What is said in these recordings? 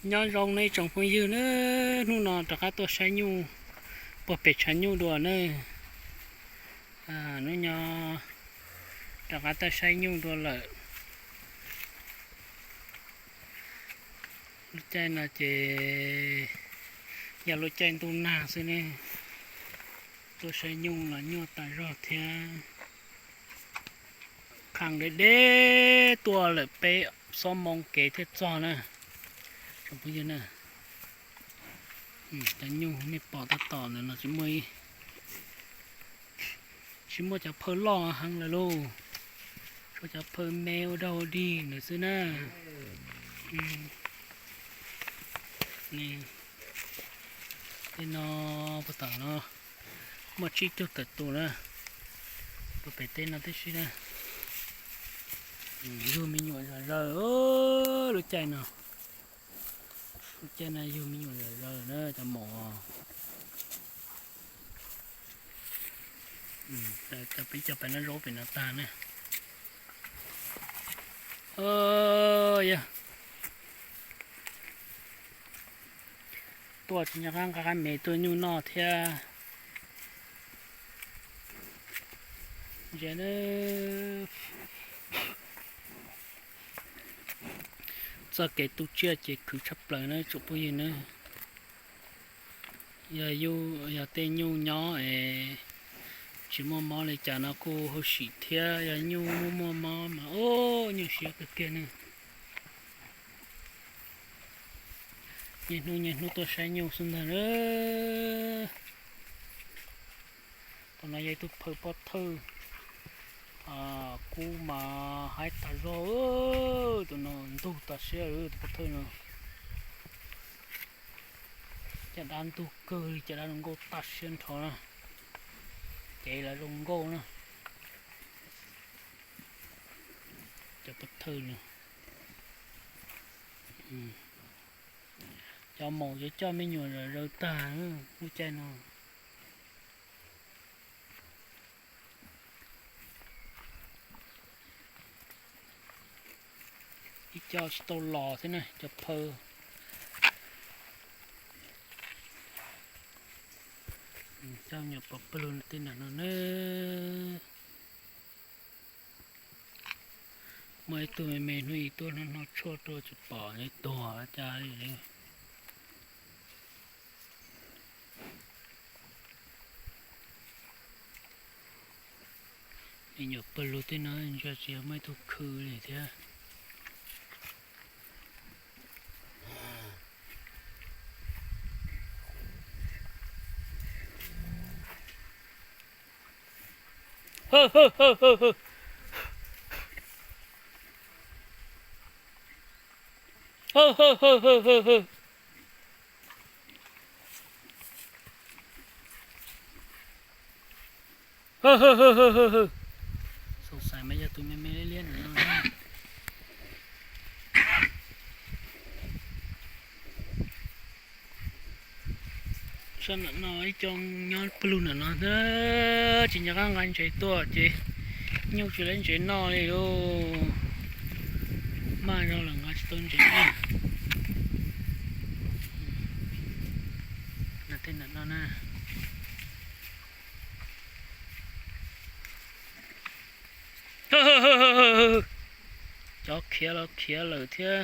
Nyob zoo nej tsoom phooj ywg na, hnub no rov qab tuaj saib nyuj puag pem tshav nyuj dua na. Hnub no rov qab tuaj saib nyuj dua lawm. Lub caij no ces yog lub caij ntuj nag xwb ne, tuaj saib nyuj los nyuaj tas zog thiab. Qhee deb deb tuaj lawm peb xuab moos kev thiaj txog na. Cov nyuj nej pom tab tom ntawm no tsis muaj, tsis muaj cov phawj loj heev lawm lauj. Tshuav cov phawj me ua dog ua dig ntawd xwb na. Tej no puag tom no muaj tsib caug tawm tus na, puag pem teb no tib si na. Yug me nyuam zom zaws lub caij no. Lub caij no yug me nyuam zom zaws na cov maum. Cov peb cov pem no zaub pem no tag na. Yog tuaj tsis nco qab nqa qab me tuaj nyuj noj thiab. Txoj kev tu tsiaj ces khwv tshaj plaws na tsoom phooj ywg na. Yog yus, yog tej nyuj nyob es tsis muaj mob li cas no kuj huv si thiab, yog nyuj muaj muaj mob mas ub nyuaj siab kawg kiag ne. Niaj hnub niaj hnub tuaj saib nyuj xwb ntag na. Tus no yog ib tug phawj pob thawj, kub mas haib tas zog, tus no ntug tas siab tus pob thawj no. Caj dab ntug kawg li, caj dab zoo nkauj tas siab nrho na, cev los zoo nkauj na. Cov pob thawj no, cov maum cov coj me nyuam zom zaws tag lub caij no. Ib co tsis tau los thiab na cov phawj. Coj me nyuam pov pawg lug tej nram no na. Muaj ib tug me me hnub ib tuaj no no tshuaj rau tsis pom li tuag cas li. Me nyuam pawg lug tej no ntsia tsis yog muaj ib tug khw li thiab. Xav mas yog tus me me liab liab ntawm no. Sab ntawm no ib co nyob pawg lug ntawm no na, tsis nco qab nqa ntses tuaj ces nyuj tsis lab ntses noj li lauj. Maj zog los nqa tsis tau ntses na. Tej ntawm no na. Cov khiav los khiav lawm thiab.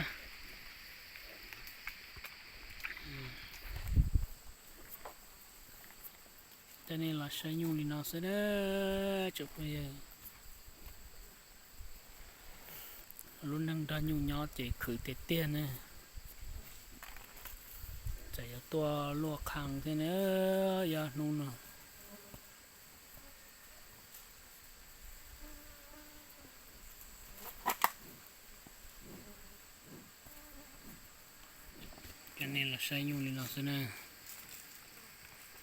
Coj nej los saib nyuj li no xwb na tsoom phooj ywg. Lub neej nrog nyuj nyob ces khwv tiag tiag ne. Txawm yuav tuaj luaj qhee thiab na, yog hnub no. Coj nej los saib nyuj li no xwb na.